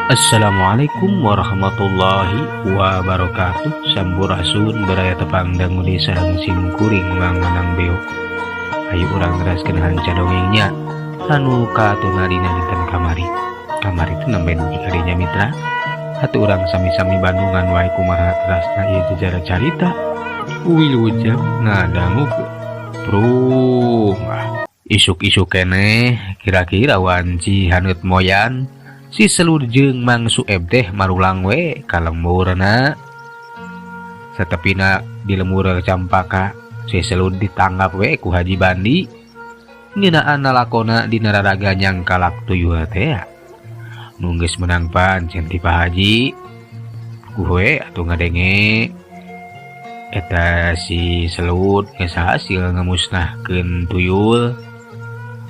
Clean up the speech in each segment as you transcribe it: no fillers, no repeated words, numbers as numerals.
Assalamualaikum warahmatullahi wabarakatuh. Sampurasun, baraya tepang dangu di sareng sim kuring Mang Manang Beo. Ayo urang teraskeun hanca dongengnya anu katuna dina dinten kamari. Kamari itu nembe dugi ka dinya, mitra. Atuh urang sami-sami bandungan wae kumaha terasna ieu jejara carita. Wilujeng ngadangukeun. Prung ah. Isuk-isuk keneh kira-kira wanci haneut moyan si Selud jeung Mang Sueb teh marulang we ka lemburna. Satepina di lembur Campaka, si Selud ditanggap we ku Haji Bandi ngeunaan lalakona dina raraga nyangkalak tuyul teh nu geus meunang pancen ti Pak Haji. Puguh we atuh ngadenge eta si Selud geus hasil ngamusnahkeun tuyul.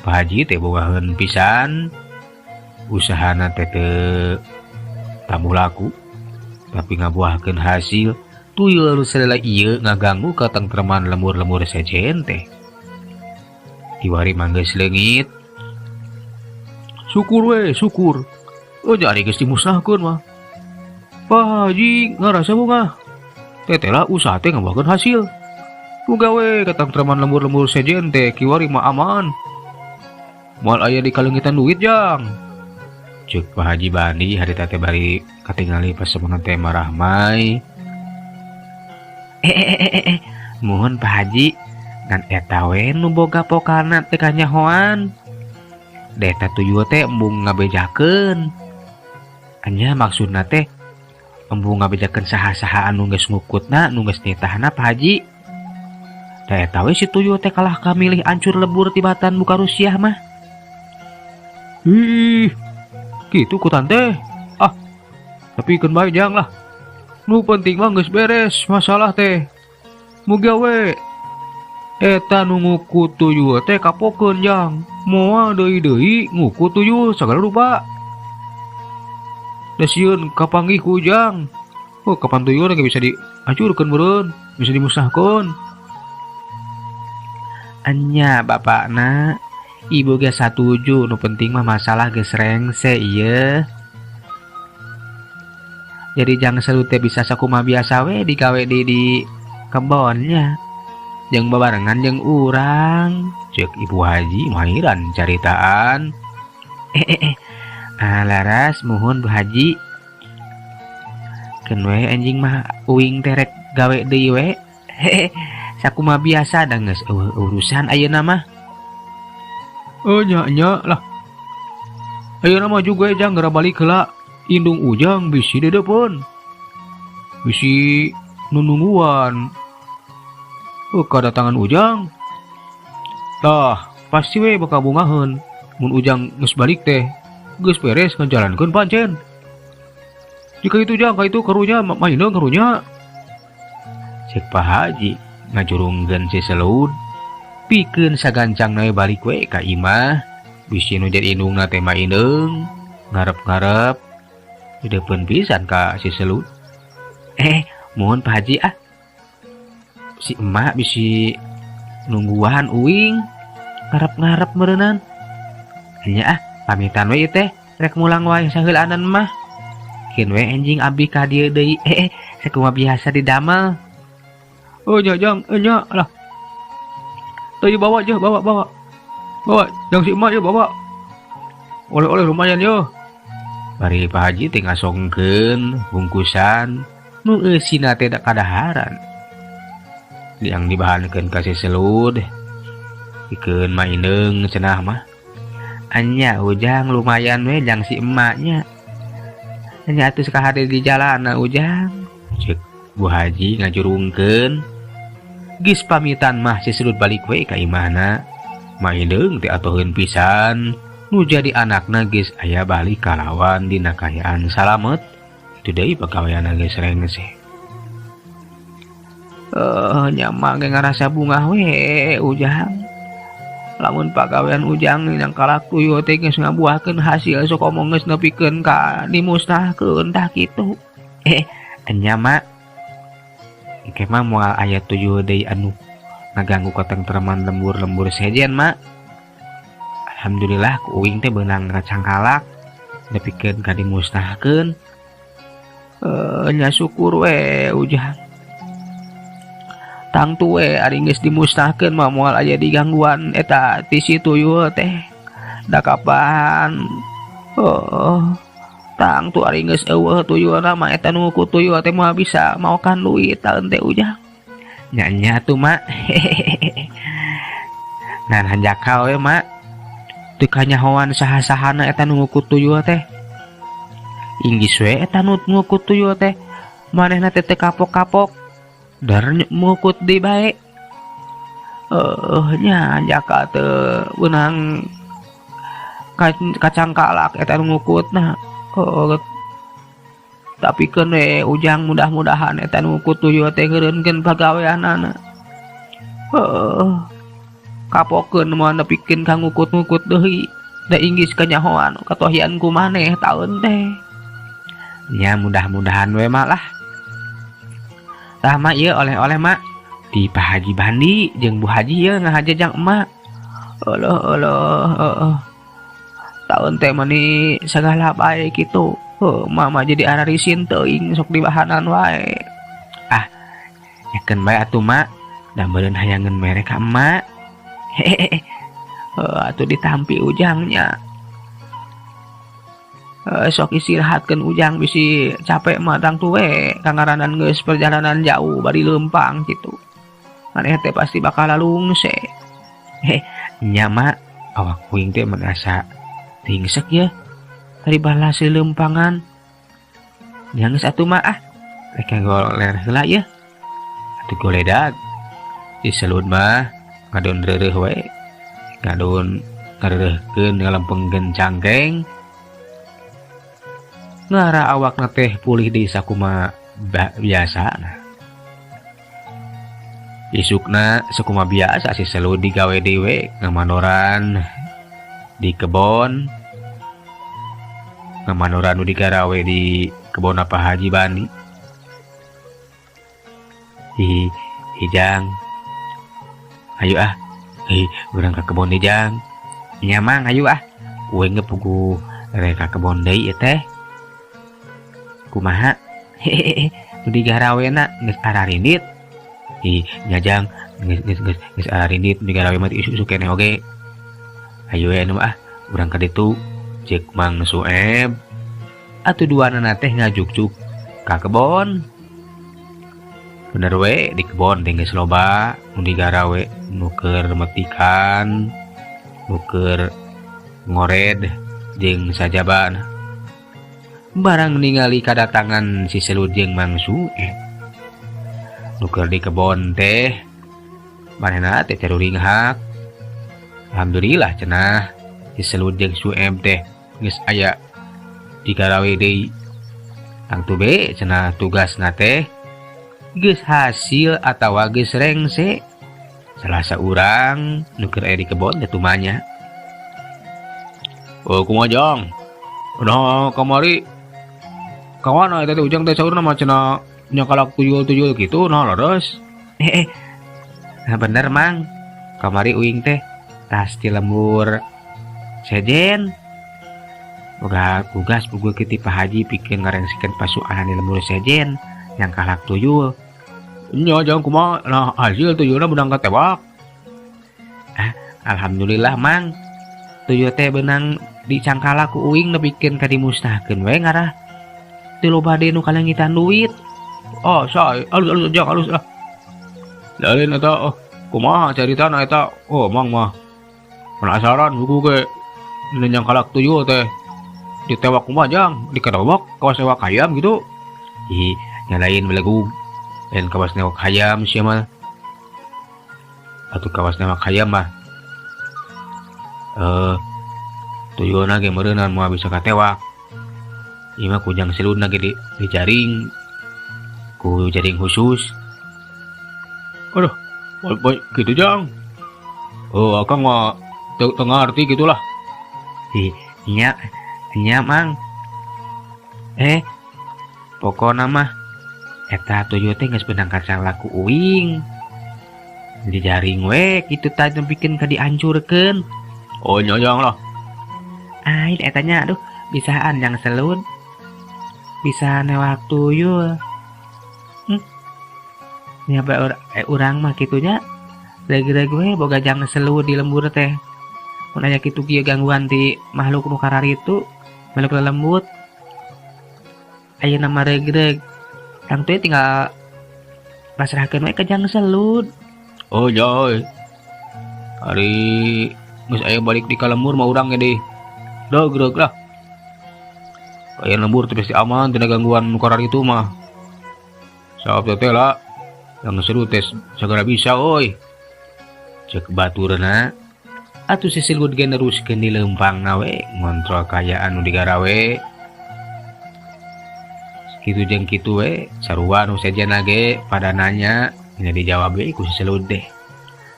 Pak Haji teh bogaheun pisan, usahana teh teu tamuh laku tapi ngabuahkeun hasil. Tuyul nu salila ieu ngaganggu katengtreman lembur-lembur sejen teh kiwari mah geus leungit. Syukur we, syukur. Oh, ari geus dimusnahkeun mah Pak Haji ngarasa bungah. Tetela usaha teh ngabuahkeun hasil. Muga we katengtreman lembur-lembur sejen teh kiwari mah aman, moal aya di kaleungitan duit, jang, cek Pak Haji Bandi harita teh bari katingali pasemengan teh marahmai. Eh, eh, eh, eh, eh. Muhun, Pak Haji, ngan eta we nu boga pokalna teh kanyahoan. Da eta tuyul teh embung ngabejakeun. Anya, maksudna teh embung ngabejakeun saha-saha anu geus ngukutna, nu geus nitahna, Pak Haji. Da eta we si tuyul teh kalah kamilih ancur lebur tibatan buka rusiah mah. Ih, gitu ku tante. Ah, tapi keun bae, jang, lah. Nu penting mah geus beres masalah teh. Muga we eta nu ngukut tuyul teh kapokeun, jang. Moal deui-deui ngukut tuyul sagala rupa. Da sieun kapanggih ku ujang. Oh, kapan tuyul ge bisa dihancurkeun meureun, bisa dimusnahkeun. Enya, bapakna, ibu ge satuju, nu penting mah masalah geus rengse ieu. Jadi jang Selud teh bisa sakumaha biasa we digawe di kebonnya. Jeung babarengan jeung urang, cek Ibu Haji mahiran caritaan. Eh, eh, eh. Ah, laras, muhun, Bu Haji. Keun we anjing mah uing teh rek gawe deui we. Hehe, sakumaha biasa da geus euweuh urusan ayeuna mah. Oh, nya nya lah. Ayeuna mah juga jang geura balik heula. Indung ujang bisi deudeupeun. Bisi nunungguan. Oh, kedatangan ujang. Tah, pasti we bakal bungaheun mun ujang geus balik teh. Geus beres ngajalankeun pancen. Jika itu, jang, ka itu karunya maineun karunya. Cek Pak Haji ngajurungkeun si Selud. Pikeun sagancang we balik we ka imah. Bisi nu jadi indungna teh maineung, ngarep-ngarep deudeupeun pisan ka si Selud. Eh, muhun, Pak Haji, ah. Si emak bisi nungguan uing, ngarep-ngarep meureunan. Nya ah, pamitan we ieu teh, rek mulang wae saheulaanan mah. Keun we enjing abdi ka dieu deui. Eh, eh, sakumaha biasa di damel. Oh nya, jang, eh, nya lah. Tadi bawa aja, bawa, bawa. Bawa, jang si emak ya bawa. Oleh-oleh lumayan yo. Bari Pak Haji teh ngasongkeun bungkusan nu eusina teh kadaharan. Yang dibahankeun ka si Selud. Pikeun maineung cenah mah. Anya, ujang, lumayan we jang si emaknya. Nya atuh sakahade di jalana, ujang. Cek Bu Haji ngajurungkeun. Geus pamitan mah si Selud balik we ka imahna. Maineung teh atoheun pisan. Nu jadi anakna geus aya balik kalawan dina kaayaan salamet. Itu deui pagaweanna geus rengse. Eh, nya mah ge ngarasa bungah we, ujang. Lamun pagawean ujang yang kalak tuyul teh geus ngabuahkeun hasil, sok omong geus nepikeun ka dimusnahkeun tah kitu. Eh, enya, mak. Engke mah moal aya tuyul deui anu ngaganggu katengtreman lembur-lembur sejen, mak. Alhamdulillah ku uing teh beunang ngacangkalak. Nepikeun ka dimusnahkeun. Nya syukur we Ujang. Tangtu we ari geus dimusnahkeun mah moal aya digangguan eta ti si tuyul teh. Da kapan tangtu ari geus eueuh tuyulna mah eta nu ku tuyul teh moal bisa maokan duit taeun teh Ujang. Nya nya atuh Mak. Ngan hanjakal we Mak. Teu kanyahoan saha-sahana eta nu ngukut tuyul teh. Inggis we eta nu ngukut tuyul teh. Manehna teh teu kapok-kapok. Dar ngukut deui bae. Nya hanjakal teu beunang kacangkalak eta nu ngukutna. Tapi keun we Ujang mudah-mudahan eta nu ngukut tuyul teh ngeureunkeun pagaweanana. Kapokeun moal nepikeun ka ngukut-ngukut deui. Da inggis kanyahoan katohian ku maneh taeun teh. Nya mudah-mudahan we Mak lah. Tah Mak ieu oleh-oleh Mak di Pak Haji Bandi jeung Bu Haji ieu ngahaja jang emak. Euleuh euleuh heueuh. Taeun teh meuni sagala bae kitu. Heuh mama jadi ararisin teuing sok dibahanan wae. Ah nyakeun bae atuh Mak. Da meureun hayangeun mere ka emak. Hehehe. Atuh ditampi Ujangnya. Sok istirahatkeun Ujang bisi capek mah tangtu we kangaranan geus perjalanan jauh bari leumpang kitu. Maneh teh pasti bakal lalungse. Heh nya Mak, awak kuing teh merasa ringsek ye. Tadi balas leumpangan. Nya geus atuh Mak ah. Rek goler heula ye. Atuh goledag. Si Selud mah ngadon reureuh we. Ngadon ngareureuhkeun ngalempengkeun cangkeng. Ngara awakna teh pulih deui sakuma biasana. Isukna sakuma biasa si Selud digawe deui we ngamanoran di kebon. Ngamanoran nu digarawe di kebon Pak Haji Bandi. Hi, Hijang. Ayo ah. Hi, urang ka kebon deui Jang. Nya Mang, ayo ah. Uing ge puguh rek ka kebon deui ieu teh. Kumaha? Hehehe, nu digarawena geus ararindit. Hi, nya Jang, geus geus geus geus ararindit nu digarawe mah isuk-isuk keneh oge. Ayo we anu ah, urang ka ditu. Ceuk Mang Sueb. Atuh duanana teh ngajukjuk ka kebon. Bener we di kebon teh geus loba nu digarawe nu keur metikan, nu keur ngored jeung sajabana. Barang ningali kadatangan si Selud jeung Mang Sueb. Nu keur di kebon teh manehna teh caruringhak. Alhamdulillah cenah si Selud jeung Sueb teh geus aya digarawe deui. Tangtu be cenah tugasna teh geus hasil atawa geus rengse. Salah saurang nu keur aya di kebon teh tumanya. Oh kumaha Jang? Nah kamari kawana eta teh Ujang teh saurna mah cenah nyakalak tuyul-tuyul kitu nah leres. Nah bener Mang. Kamari uing teh tas ti lembur sejen. Boga tugas puguh kitu Pak Haji pikeun ngarengsekeun pasuanan di lembur sejen yang kalak tuyul. Nya Jang kumaha nah hasil tuyulna beunang katewak. Ah, alhamdulillah Mang. Tuyul teh beunang dicangkala ku uing nepikeun ka dimusnahkeun we ngarah. Teu loba deui nu kalengitan duit. Oh, sae, alus alus Jang alus ah. Lain eta oh, kumaha caritana eta? Oh, Mang mah penasaran buku ge nyang kalak tuyul teh ditewak kumaha Jang? Dikerobok kawas newak hayam gitu. Ih, nyalain belegug. Lain kawas newak hayam sia mah. Atuh kawas newak hayam mah. Tuyulna ge meureunan moal bisa katewak. Ieu mah ku Jang Seludna ge dijaring ku jaring khusus. Aduh, baik gitu Jang. Oh, akang mah teu ngarti gitulah. Ih, nya, nya Mang. Pokona mah eta tuyul teh geus beunang kacang ku uing. Dijaring we kitu tah nepikeun ka dihancurkeun. Oh nya Jang lah. Ain eta nya aduh Bisaan Jang Selud? Bisa newak tuyul. Nya bae urang mah kitu nya. Reug-reug we boga Jang Selud di lembur teh. Mun aya kitu kieu gangguan ti makhluk nu kararitu, makhluk lelembut. Ayeuna mah reug-reug. Tangtu tinggal pasrahkeun we ka Jang Selud. Oh jai. Ari geus aya balik di ka lembur mah urang ge deh. Reug-reug lah. Aya lembur teh pasti aman tina gangguan nu kararitu mah. Sabab teh lah Jang Selud teh sagala bisa euy. Ceuk baturna atuh si Selud ge neruskeun di leumpangna we ngontrol kaayaan nu digarawe. Kitu jeung kitu we sarua nu sejenna ge pada nanya nya dijawab we ku si Selud teh.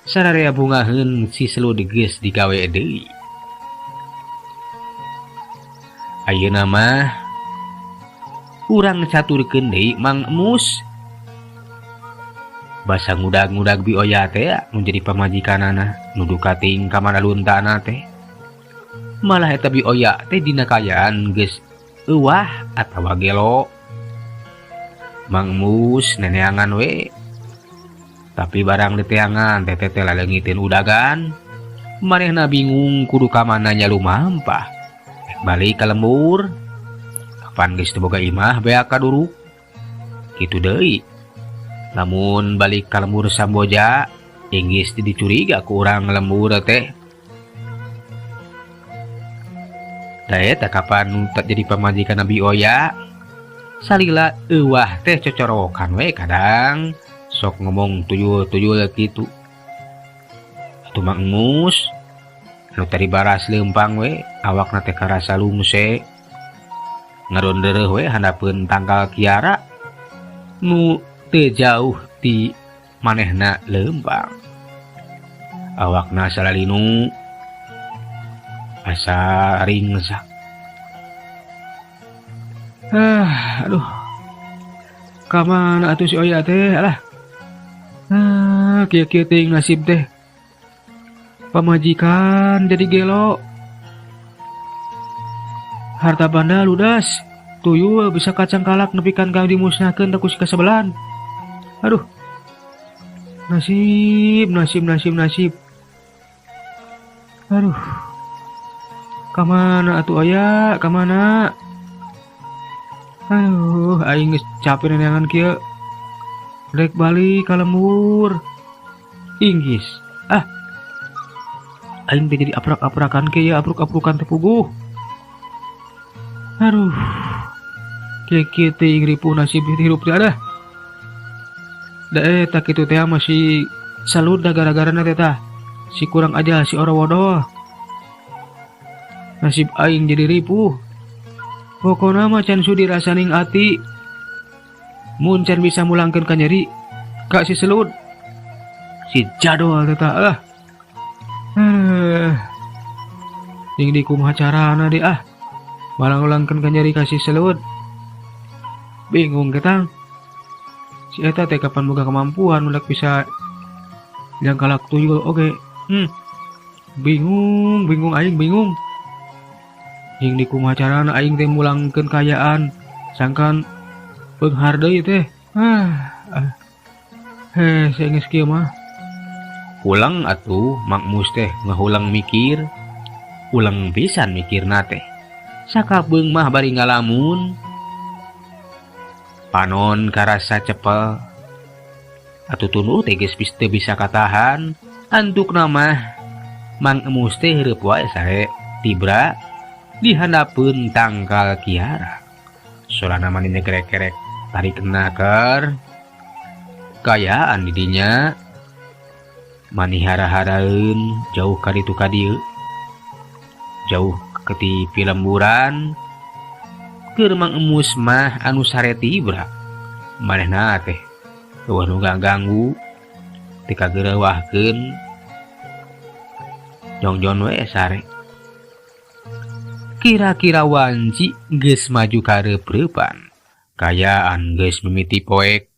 Sararea bungaheun si Selud geus digawe deui. Ayeuna mah urang caturkeun deui Mang Emus. Basa ngudag-ngudag Bi Oya teh nu jadi pamajikanana nu duka teuing ka mana luntana teh. Malah eta Bi Oya teh dina kaayaan geus euwah atawa gelo. Mang Emus neneangan we. Tapi barang diteangan teh teh laleungiteun udagan. Manehna bingung kudu ka mana nya lumampah. Balik ka lembur. Kapan geus teu boga imah beak kaduruk. Kitu deui. Lamun balik ka lembur Samboja, inggis dicuriga ku urang lembur teh. Da eta kapan nu jadi pamajikan Bi Oya? Salila euwah teh cocorokan we kadang sok ngomong tuyul-tuyul kitu. Atuh Mang Emus nu tadi baras leumpang we awakna teh karasa lungse. Ngadondereuh we handapeun tangkal kiara nu teu jauh ti manehna leumpang. Awakna salalinu asa ringsak. Aduh. Ka mana atuh si Oya teh alah. Kieu-kieu teuing nasib teh. Pamajikan jadi gelo. Harta banda ludas. Tuyul bisa kacang kalak nepikan ka dimusnahkeun ku si kasebelan. Aduh. Nasib, nasib, nasib, nasib. Aduh. Ka mana atuh Oya? Ka mana? Aduh, aing geus capek neneangan kieu. Rek balik ka lembur. Inggis. Ah. Aing teh jadi aprak-aprakan kieu ya, apruk-aprukan teh puguh. Aduh. Kieu-kieu teh ripuh nasib hirup teh adah. Da eta kitu teh masih Selud da gara-garana teh tah. Si kurang aja si orowodo. Nasib aing jadi ripuh. Pokona mah can sudi rasaning ati. Mun can bisa mulangkeun ka nyeri ka si Selud. Si jadol teh tah ah. Jeung di kumaha carana deui ah. Malang-ulangkeun ka nyeri ka si Selud. Bingung ketang. Si eta teh kapan boga kemampuan mulak bisa jangkalak tuyul oge. Bingung, bingung aing bingung. Jeung di kumaha carana aing teh mulangkeun kaayaan sangkan beunghar deui teh. Heh, saya geus kieu mah. Pulang atuh Mang Mus teh ngahulang mikir. Ulang pisan mikirna teh. Sakabeung mah bari ngalamun. Panon karasa cepel. Atuh tunduh teh geus teu bisa katahan. Antukna mah Mang Emus teh heureub wae sare tibra dihandapeun tangkal kiara. Sorana mani nyegrek-gerek tarik naker. Kayaan di dinya mani hara-haraeun jauh ka ditu ka dieu. Jauh ke ti pilemburan. Keur Mang Emus mah anu sare tibra. Manehna teh eueuh nu ganggu teu kageureuwahkeun. Jongjon we sare. Kira-kira wanci geus maju ka reup-reupan. Kayaan geus mimiti poek.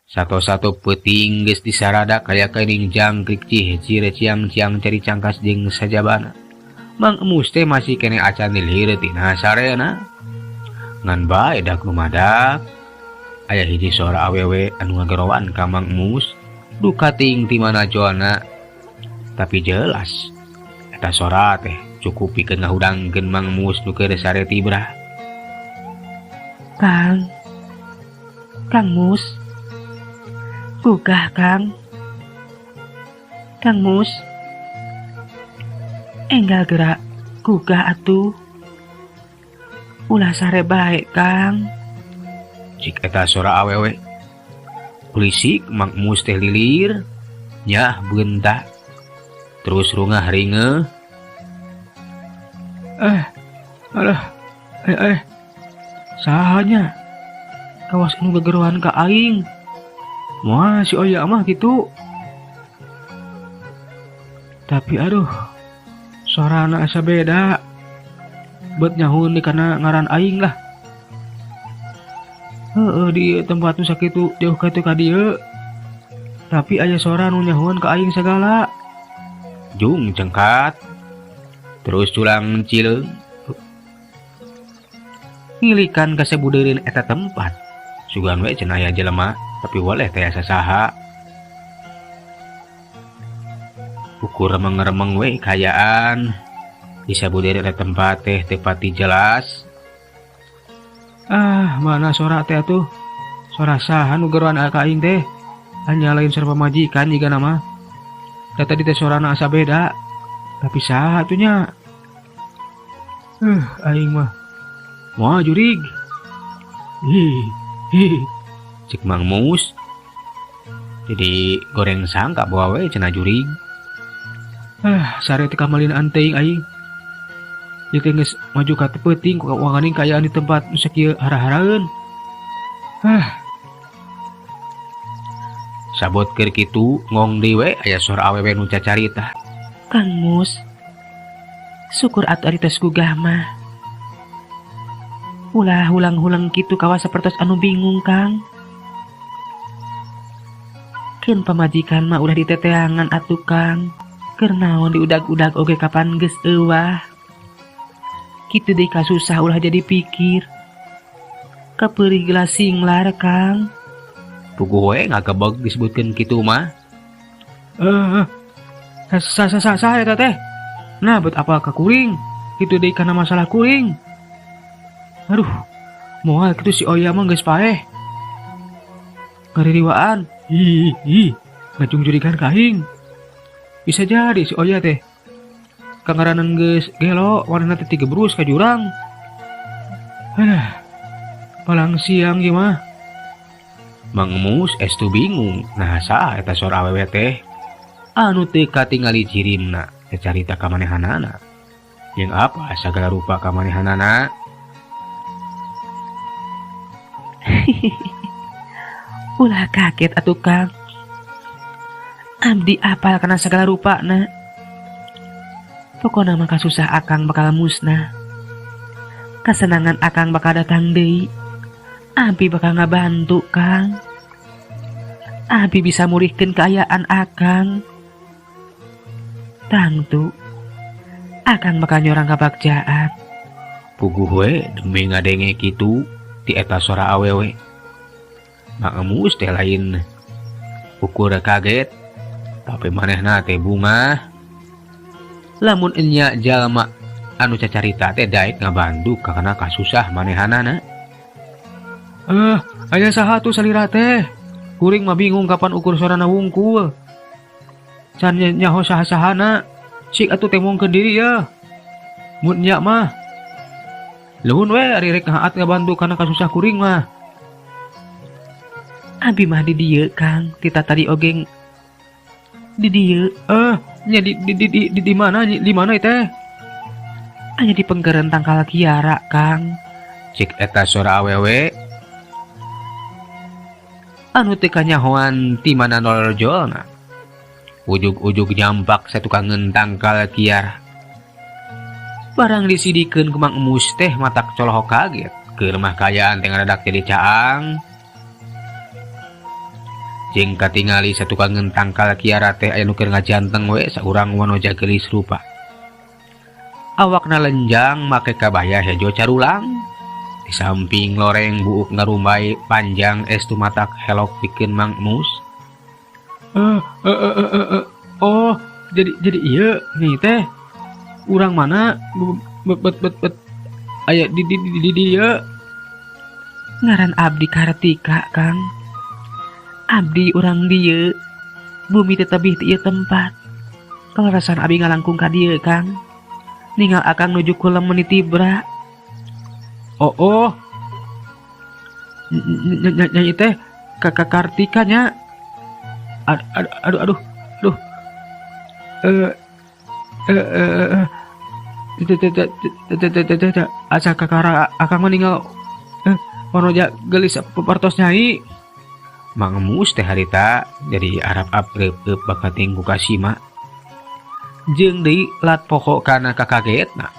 Sato-sato peuting geus disarada kaya keuning jangkrik cih cire ciang-ciang cari cangkas jeung sajabana. Mang Emus teh masih keneh acan lilir tina sarena. Ngan bae dak lumadak. Aya hiji sora awewe anu ngageroan ka Mang Emus, duka teuing ti mana joana. Tapi jelas eta sora teh cukup pikeun ngahudangkeun Mang Emus nu keur sare tibrah. Kang. Kang Mus. Gugah, Kang. Kang Mus. Enggal gerak gugah atuh. Ulah sare bae, Kang. Cik eta sora awewe. Pulisik Mang Emus teh lilir, nyah beunta. Terus rungah ringeuh. Alah, Sahanya? Kawas anu gegeroan ka aing. Moal si Oya mah kitu. Tapi aduh, sorana asa beda. Bet nyahun di kana ngaran aing lah. Heeh, di tempat nu sakitu jauh ka teu ka dieu. Tapi aya sora nu nyahuan ka aing sagala. Jung cengkat. Terus culang cileung. Ngilikan ka sabudeureun eta tempat. Sugan we cenah aya jelema, tapi waleh teh asa saha. Ukur remeng-remeng we kayaan. Di sabudeureun eta tempat teh teu pati jelas. Ah, mana sora teh atuh? Sora saha nu geroan ka aing teh? Hanya lain sora pamajikan jiga nama. Da tadi teh sorana asa beda. Tapi saha atuh nya? Aing mah. Moal jurig. Ih, ih. Cek Mang Mus. Jadi goreng sangka bawa we cenah jurig. Ah, sare teh kamalinaan teuing aing. Ieu teh geus maju ka teu peuting ku wanganing kaayaan di tempat nu sakieu hara-haraeun. Ah. Sabot keur kitu ngong deui we aya sora awewe nu cacarita. Kang Mus, syukur atuh ari tos gugah mah. Ulah hulang-hulang kitu kawas sapertos anu bingung, Kang. Keun pamajikan mah ulah diteteangan atuh, Kang. Keur naon diudag-udag oge kapan geus euwah. Kitu deui kasusah ulah jadi pikir. Kapeurih gelas singlar, Kang. Puguh we ngagebeg disebutkeun kitu mah. Sa, sa, sa, sa, eta teh. Nah, bet apa ka kuring? Kitu deui kana masalah kuring. Aduh, moal kitu si Oya mah geus paeh. Ngaririwaan. Ih, ih, ngacung jurigan ka aing. Bisa jadi si Oya teh. Kangaranan geus gelo, warna teh tigebrus ka jurang. Alah, palang siang ieu mah. Mang Emus estu bingung, nah saha eta sora awewe teh? Anu teu katingali cirimna, cacarita ka manehanana. Jeung apa sagala rupa ka manehanana? Ulah kaget atuh, Kang. Abdi apal kana sagala rupana. Pokona mah kasusah akang bakal musnah. Kasenangan akang bakal datang deui. Abi bakal ngabantu, Kang. Abi bisa murihkeun kaayaan akang. Tangtu akang bakal nyorang kabagjaan. Puguh we demi ngadenge kitu ti eta sora awewe. Mang Emus teh lain ukur kaget, tapi manehna teh bungah. Lamun enya jalma anu cacarita teh daek ngabantu karena kasusah manehanana. Aya saha tuh salira teh? Kuring mah bingung kapan ukur sorana wungkul. Can nyaho saha-sahana. Cik atuh temongkeun diri ya. Mun nya mah. Luhun we ari rek ngaat ngabantu kana kasusah kuring mah. Abi mah di dieu, Kang. Tita tadi ogeng di dieu. Nya di mana, di mana teh? Aya di pengkeureun tangkal kiara, Kang. Cik eta sora awewe. Anu teu kanyahoan ti mana nolojolna. Ujug-ujug nyampak satukangeun tangkal kiara. Barang disidikeun ku Mang Emus teh matak colohok kaget. Keur mah kaayaan teh ngadadak jadi caang. Jeung katingali satukangeun tangkal kiara teh aya nu keur ngajanteng we saurang wanoja geulis rupa. Awakna lenjang make kabaya hejo carulang. Di samping loreng buuk ngarumbay panjang estu matak helok pikeun Mang Mus. Oh, jadi iya nih teh. Urang mana bet bet bet aya di dieu. Ngaran abdi Kartika, Kang. Abdi urang dieu. Bumi teh tebih ti ieu tempat. Kalarasan abdi ngalangkung ka dieu, Kang. Ningal akang nuju kulem meuni tibra. Oh, oh. Nyai teh kakak Kartika nya. Aduh, aduh, aduh, aduh. Asa kakara akang mah ningal wanoja geulis partos nyai. Mang Mus teh harita jadi arap-ap reup-reup bakating ku kasima. Jeung deui lat pokok kana kakagetna.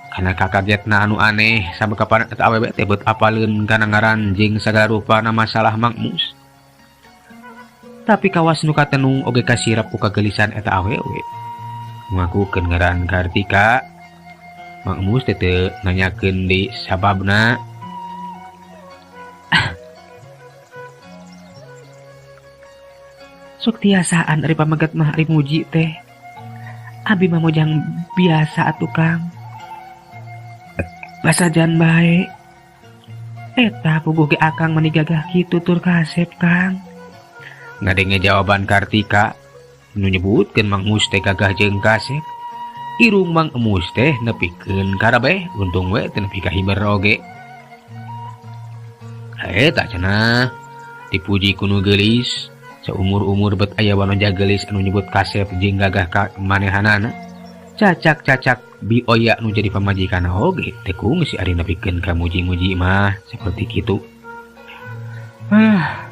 Kana kakagetna anu aneh sampe kapan eta awewe teh beut apaleun kana ngaran jeung sagala rupana masalah Mang Mus. Tapi kawas nu katenung oge kasirap ku kagelisan eta awewe. Ngakukeun ngaran Kartika, Mang Mus teh teu nanyakeun deui sababna. Sok tiasaan ari pamegat mah ari muji teh. Abi mah mojang biasa atuh Kang. Basajan bae. Eta puguh ge akang meni gagah kitu tur kasep Kang. Ngadenge jawaban Kartika nu nyebutkeun Mang Mus teh gagah jeung kasep. Irung Mang Emus teh nepikeun karabeh untung we teu nepi ka hiber oge. Eta cenah dipuji ku nu geulis. Seumur-umur bet aya wanoja geulis anu nyebut kasep jeung gagah ka manehanana. Cacak-cacak bioya nu jadi pamajikan oge teu kungsi ari nepikeun ka muji-muji mah seperti kitu. Ah.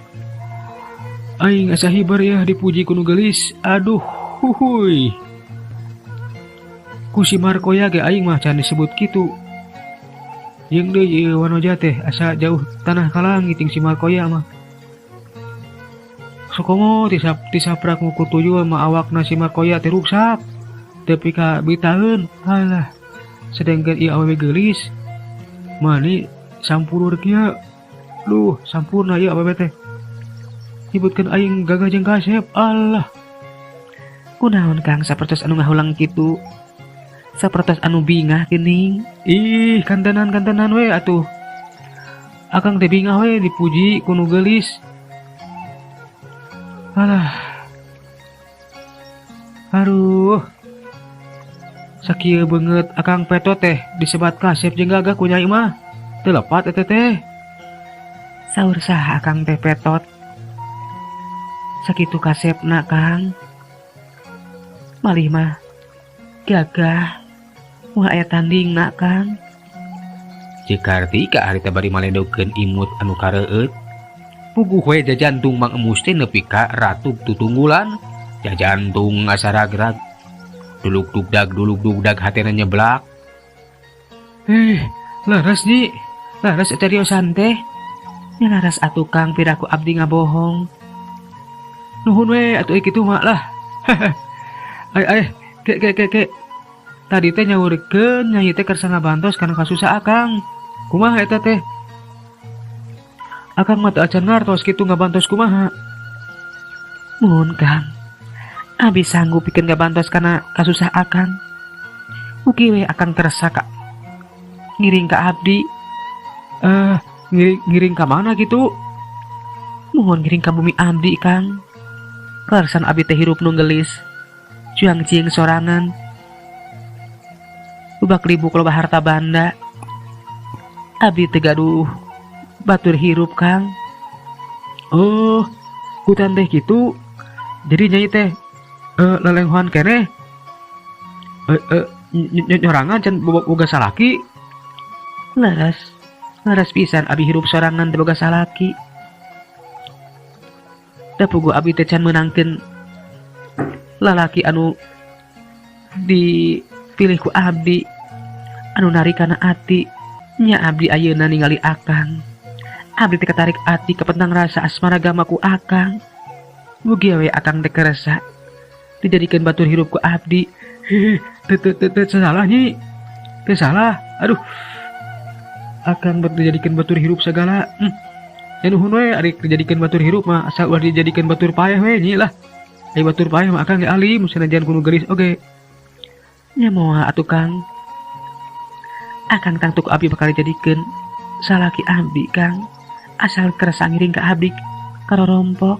Aing asa hibar ya dipuji ku nu geulis. Aduh, huhuy. Ku si Markoya ge aing mah can disebut kitu. Jeung deui ieu wanoja teh asa jauh tanah ka langit jeung si Markoya mah. Sokomo tisaprak ngukur tuyul mah awakna si Markoya teh ruksak. Tepi ka bitaeun. Alah. Sedengkeun ieu awewe geulis. Mani sampurur kieu. Duh, sampurna ieu awewe teh. Nyebutkeun aing gagah jeung kasep. Alah. Kunaon Kang sapertos anu ngahulang kitu? Sapertos anu bingah geuning. Ih, kantenan-kantenan we atuh. Akang teh bingah we dipuji ku nu geulis. Alah. Aduh. Sakieu beungeut akang peto teh disebat kasep jeung gagah ku nyai mah. Teu lepat eta teh. Saur saha akang teh petot? Sakitu kasepna Kang. Malih mah gagah moal aya tandingna Kang. Ceuk Kartika harita bari maledokeun imut anu kareueut. Puguh we jajantung Mang Emus teh nepi ka ratug tutunggulan. Jajantung asa ragrag. Duluk dugdag duluk dugdag hatena nyeblak. Laras nyi. Laras eta riosan teh. Nya laras atuh Kang piraku abdi ngabohong. Nuhun we atuh kitu mah lah. Ay ay ke ke ke ke. Tadi teh nyaurkeun nyai teh kersa ngabantos kana kasusah akang. Kumaha eta teh? Akang mah teu acan ngartos kitu ngabantos kumaha. Muhun Kang. Abi sanggup pikeun ngabantos kana kasusah akang. Mugi we akang kersa ka ngiring ka abdi. Ngiring ka mana kitu? Muhun ngiring ka bumi abdi Kang. Kaleresan abdi teh hirup nu geulis. Cuang cieung sorangan. Ubak libuk loba harta banda. Abdi teh gaduh batur hirup Kang. Oh, hutan teh kitu. Jadi nyai teh lelenghoan keneh. Nyorangan can boga salaki. Leres, leres pisan abi hirup sorangan teh boga salaki. Da puguh abi teh can meunangkeun lalaki anu dipilih ku abdi, anu narik kana ati. Nya abdi ayeuna ningali akang. Abdi teh katarik ati kapentang rasa asmara gama ku akang. Mugi we akang teh keresa dijadikeun batur hirup ku abdi. Ih, teu teu teu teu salah, Nyi, teu salah. Aduh, akang bet dijadikeun batur hirup sagala. Ya nuhun we, ari dijadikeun batur hirup mah asal ulah dijadikeun batur paeh we, Nyi, lah. Ai batur paeh mah akang ge alim, sanajan kudu geulis oge. Nya moal atuh, Kang. Akang tangtu ku abdi bakal dijadikeun salaki abdi, Kang. Asal kersa ngiring ka abdi karorompok.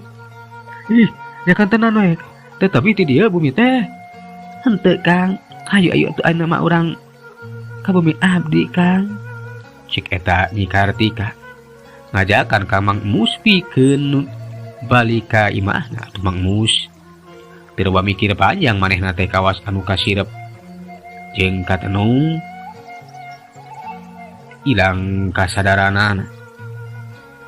Ih, nya kan tenan we. Tetapi ti dieu bumi teh. Henteu, Kang. Hayu, ayu atuh, ayeuna mah urang ka bumi abdi, Kang. Cik eta Nyi Kartika ngajakan ka Mang Mus pikeun balik ka imahna atuh. Mang Mus teu loba mikir panjang, manehna teh kawas anu kasirep jeung katenung ilang kasadaranana.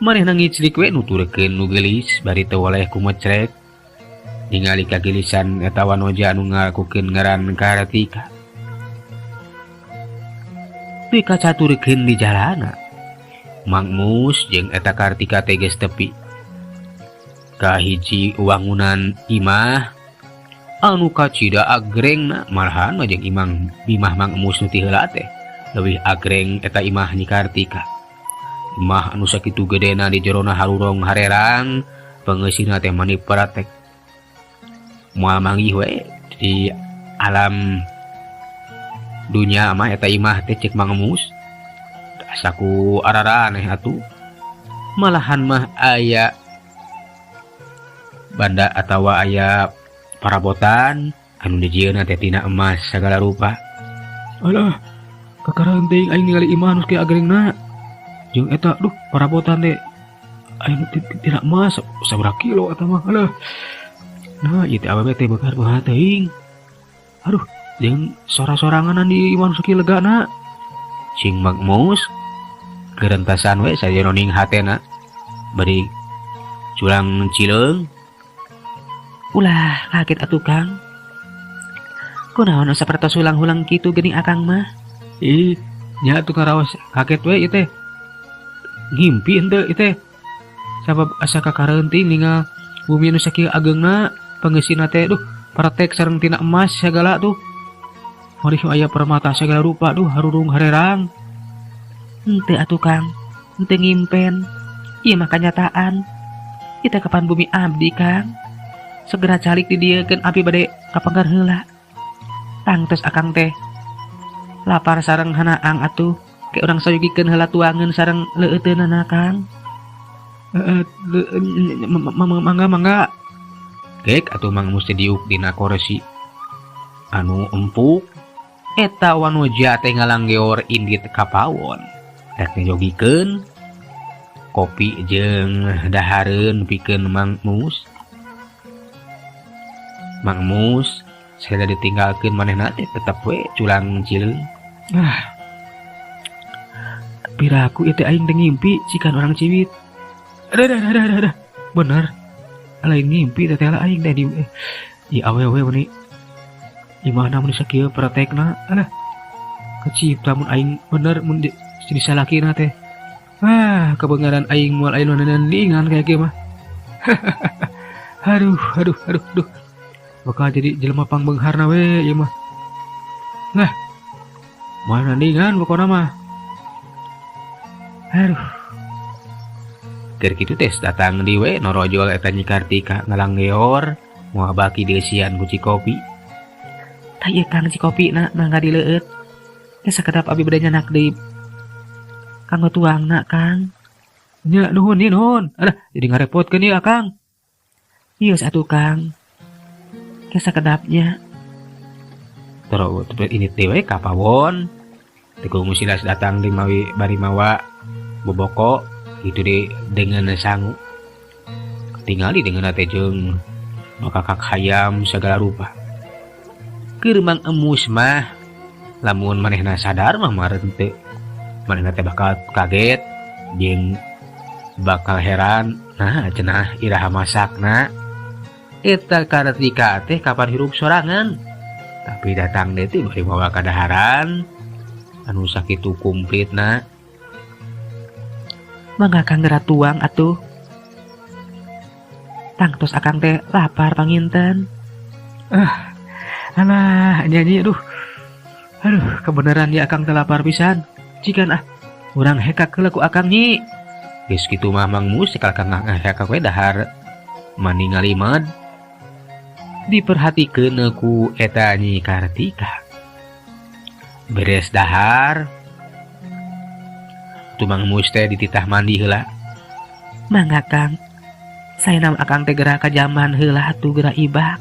Manehna ngiclik we nuturkeun nu geulis bari teu weleh kumecrek ningali kagilisan eta wanoja anu ngalakukeun ngaran Kartika. Teu kacaturkeun di jalana, Mang Mus jeung eta Kartika teh geus tepi ka hiji wangunan imah anu kacida agrengna. Malahan mah jeung imang imah Mang Mus nu ti heula teh leuwih agreng eta imah Nyi Kartika. Imah anu sakitu gedena, di jerona harurong harerang, pengeusina teh mani paratek, moal manggih we di alam dunya mah eta imah teh. Cek Mang Mus, asa ku araraneh atuh, malahan mah aya banda atawa aya parabotan anu dijieunna teh tina emas sagala rupa. Alah, kakaran teuing aing ningali imah nu kieu agrengna. Jeung eta, duh, parabotan teh aya nu tina emas sabaraha kilo eta mah. Alah. Nah, ieu teh awewe teh beunghar beunghar teuing. Aduh, jeung sora-soranganan di imah nu sakieu legana. Cing Mang Mus gerentasan we sajeroning hatena bari culang cileung. Ulah kaget atuh, Kang. Kunaon sapertos hulang-hulang kitu geuning akang mah? Ih, nya atuh karaos kaget we ieu teh. Ngimpi henteu ieu teh? Sabab asa kakareun teuing ningal bumi nu sakieu ageungna, pangeusina teh, duh, paratek sareng tina emas sagala tuh. Marih aya permata sagala rupa, duh, harurung harerang. Henteu atuh, Kang, henteu ngimpen. Ieu mah kanyataan. Kita kapan bumi abdi, Kang. Segera calik di dieu keun abdi bade kapengker heula. Tangtos akang teh lapar sareng hanaang atuh. Ke urang sayugikeun heula tuangeun sareng leueuteunana, Kang. Heeh, mangga, mangga. Gek atuh Mang Mus teh diuk dina korsi anu empuk. Eta wanoja teh ngalanggeor indit ka pawon. Rek nyogikeun kopi jeung dahareun pikeun Mang Mus. Mang Mus sada ditinggalkeun manehna teh tetep we culang cileung. Ah. Piraku ieu teh aing teh ngimpi cikan orang ciwit. Aduh, aduh, aduh, aduh, aduh. Bener. Lain ngimpi teh lah aing teh di ieu awewe meni. Imahna mun sakieu pratekna, alah. Kecipta mun aing bener mun di, jadi salakina teh. Ah, kebenaran aing moal aya nu nandingan kayak kieu mah. Aduh, aduh, aduh, aduh. Bakal jadi jelema pangbeungharna we ieu mah. Nah, moal nandingan pokona mah. Aduh. Keur kitu teh datang deui we norojol eta Nyi Kartika ngalanggeor moal baki dieusian ku kopi. Tah ieu, Kang, ci kopi na, mangga dileueut. Teh sakedap abi bade nyandak deui kanggo tuangna, Kang. Nya nuhun ieu, nuhun. Alah, jadi ngarepotkeun ieu akang. Ieu atuh, Kang. Ke sakedapnya. Terus ini deui ka pawon. Teu musilas datang di mawi bari mawa boboko itu deh dengan sangu. Tingali dengan teh jeung bakakak hayam segala rupa. Keur Mang Emus mah lamun manehna sadar mah maren teu, manehna teh bakal kaget jeung bakal heran. Nah, cenah iraha masakna eta Kartika teh kapan hirup sorangan, tapi datang deh teh bari mawa kadaharan anu sakitu komplitna. Mangga, Kang, geura tuang atuh. Tangtos akang teh lapar panginten. Ah. Alah, nyanyi, aduh. Aduh, kebenaran ya, Akang teh lapar pisan. Cikan ah, urang hekak heula ku Akang, Nyi. Geus kitu mah Mang Mus sakal kang hekak we dahar mani ngalimed. Diperhatikeun ku eta Nyi Kartika. Beres dahar, tu Mang Mus teh dititah mandi heula. Mangga, Kang. Saya nam Akang teh geura ka jamban heula atuh, geura ibak.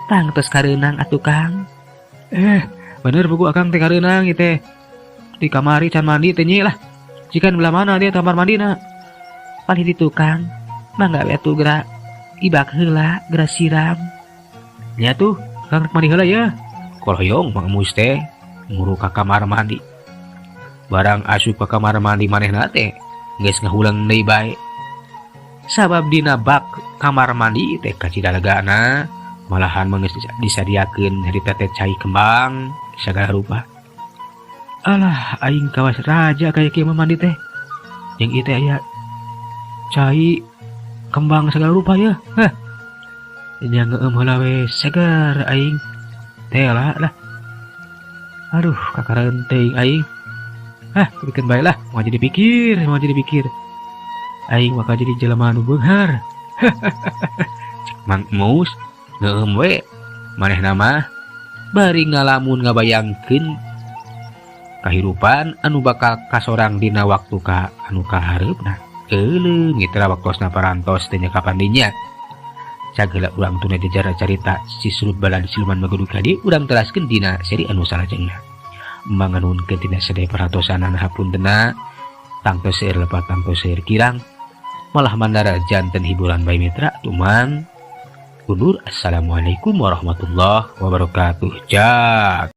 Tangtos kareunang atuh, Kang. Eh, bener buku Akang teh kareunang ieu teh. Di kamari can mandi teh, Nyi lah. Cikan belah mana dia kamar mandina? Palih ditu, Kang. Mangga we atuh geura ibak heula, geura siram. Nya tuh, Kang rek mandi heula ya. Koloyong Mang Mus teh nguru ka kamar mandi. Barang asup ka kamar mandi, manehna teh geus ngahuleng deui bae. Sabab dina bak kamar mandi teh kacida legana, malahan mah geus disadiakeun harita teh cai kembang sagala rupa. Alah, aing kawas raja kaya kieu mah mandi teh. Jeung ieu teh aya cai kembang segala rupa ya. Hah. Nya ngeueum heula we, seger aing. Teh lah lah. Aduh, kakareun teuing aing. Ah, bikin bae lah, moal jadi pikir, moal jadi pikir. Aing bakal jadi jelema anu beunghar. Cek Mang Mus ngeueum we manehna mah bari ngalamun ngabayangkeun kahirupan anu bakal kasorang dina waktu ka anu kahareupna. Euleuh, mitra, waktosna parantos teh nya kapan dinya. Sagala urang tuna jejar carita si Sulud Balad Siluman Magodug tadi urang teraskeun dina seri anu salajengna. Manganuhunkeun tina sadaya perhatosanana, hapuntenna tangtos seueur lepat, tangtos seueur kirang, malah mandara janten hiburan bae, mitra. Tumang undur, assalamualaikum warahmatullahi wabarakatuh. Jak.